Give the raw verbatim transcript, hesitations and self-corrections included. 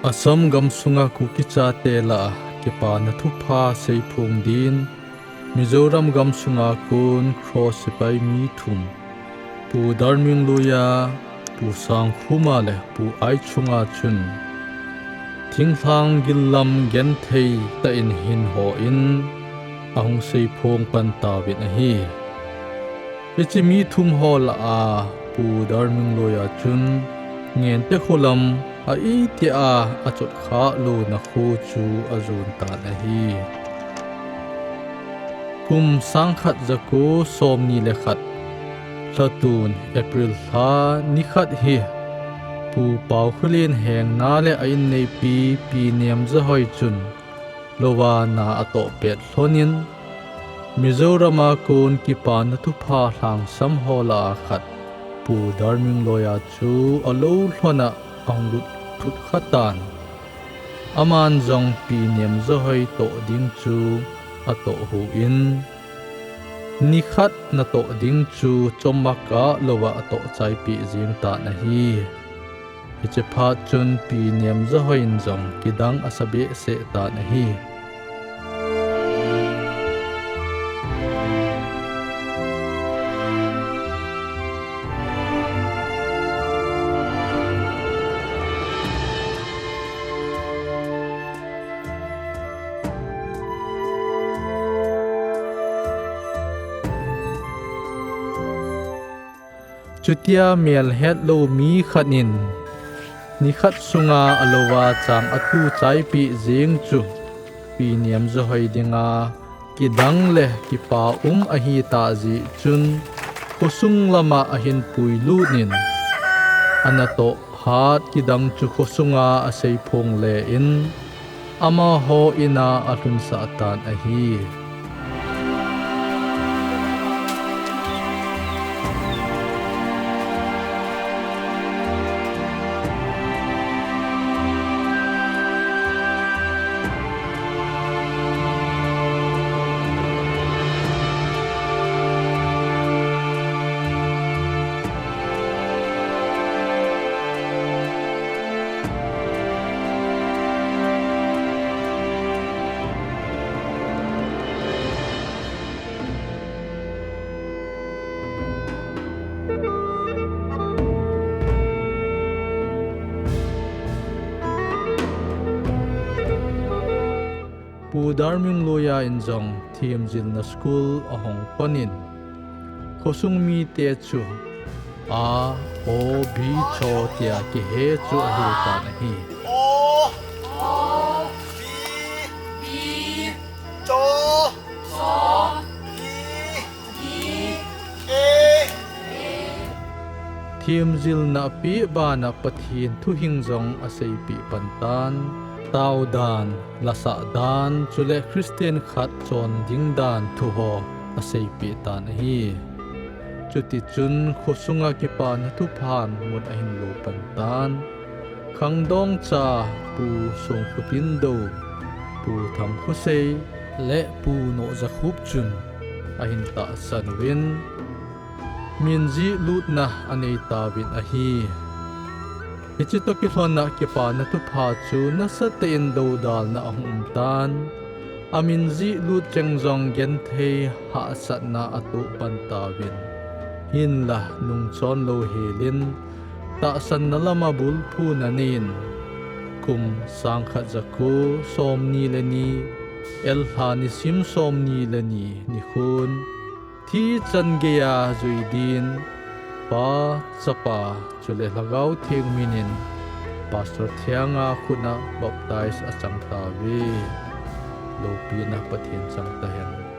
Assam gamsunga Kuki chate lah a kipana thupha seiphong din, Mizoram gamsunga kon Cross sepai mi thum, Pu Darming Loya, Pu Sangkhuma le Pu Aichunga chun thinglhang gillam genthei tah in hin hon ahung seiphong pan tauvin ahi. Hiche mi thum ho lah a Pu Darming Loya chun Ngente kholam a itia a chotkhah louna kho chu ajon tan ahi. Kum sangkhat jako somni le khat, lhatun April lha nikhat hi Pu Paokholen hengna le a inneipi Pi Nemjahoi chun louva na atoh pet lhonin, Mizorama kon kipana thupha lhangsam ho lah a khat Pu Darming Loya chu alou lhona ahung lut thut kha tan. Aman jong Pi Nemjahoi toh ding chu atoh hon, nikhat natoh ding chu chomma kah louva atoh chaipeh jeng tan ahi. Hiche phat chun Pi Nemjahoi in jong kidang asa behseh tan ahi. Chutia melhetlou mi khat in nikhat sunga alouva chang atoh chaipeh jeng chu Pi Nemjahoi dinga kidang le kipa um ahitah jeh chun khosung lama ahin puilut in, anatoh hat kidang chu khosunga aseiphong le in, amaho in'a alhunsah tan ahi. Pu Darming Loya in jong themjilna school ahong konin, khosung mite chu A, O, B, Cho tia kihe chu ahil tan ahi. Themjilna apeh bana Pathen thuhing jong aseipeh pan tan, tao dan, lasah dan, chule Christian khat chon ding dan thuho aseipeh tan ahi. Chutichun khosunga kipana thuphan mun ahin lo pan tan. Khangdong cha Pu Songkhotindo, Pu Thangkhosei le Pu Nohjakhup chun ahin tahsan uvin, min jih lutna anei tauvin ahi. Hiche toh kilhona kipana thupha chu nasatah in dodalna ahung um tan. Amin jih lut cheng jong genthei hahsatna atoh pan tauvin, hinla nungchon louhelin tahsanna lama bulphuna neiyin, kum sangkhat jako somni le ni, L lha nisim somni le ni nikhon, thi chan geiya jui din, Pa, Chapa, chule Lhagao Theng minin Pastor Thianga khutna baptize achang tauve. Loupina Pathen chang tahen.